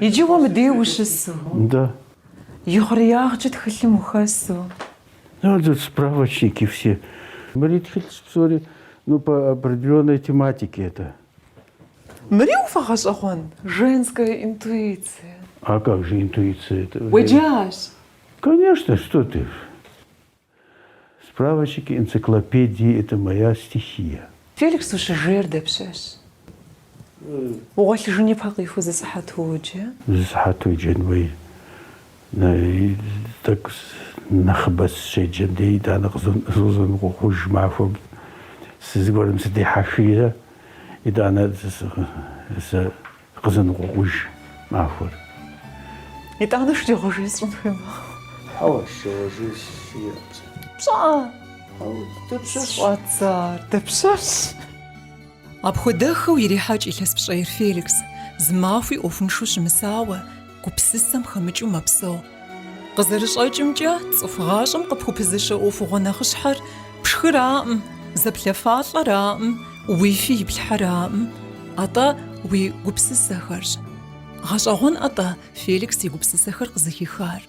Иджы уэ мыдей ущысу. Да. Ихъуреягъкӏэ тхылъым ухэсу. Ну, тут справочники все. Мыри тхылъщ псори, ну, по определенной тематике это. Мыри уфӏэгъэщӏэгъуэн? Женская интуиция. А как же интуиция это? Уеджащ. Конечно, что ты. Справочники, энциклопедии – это моя стихия. Феликс ущыжейр дапщэщ? Угъуэлъыжын ипэ къихуэу зы сыхьэт уоджэ? Зы сыхьэт уеджэн хуей. Тӏэкӏу нэхъыбэ сыщеджэм дей итӏанэ къызоныкъуэкъуж махуэм зыгуэрым сыдехьэхрэ, итӏанэ сэ къызоныкъуэкъуж махуэр. Итӏанэ шэджагъуэжей сщӏын хуей мэхъу. Хьэуэ, шэджагъуэжей сиӏэкъым сэ. Пщӏыӏэ? Хьэуэ, дапщэщ? Сщӏэт ар, дапщэщ? Апхуэдэххэу ирехьэкӏ илъэс пщӏейр Феликс, зы махуи ӏуэхуншэу щымысауэ, гупсысэм хэмыкӏыу мэпсэу. Къызэрыщӏэкӏымкӏэ, цӏыху гъащӏэм къыпхупызыщэ ӏуэхугъуэ нэхъыщхьэр пшхыраӏым, зэплъэфалӏэраӏым, уи фи иплъхьэраӏым, атӏэ уи гупсысэхэрщ. Гъэщӏэгъуэнӏэ-тӏэ Феликс и гупсысэхэр къызыхихар?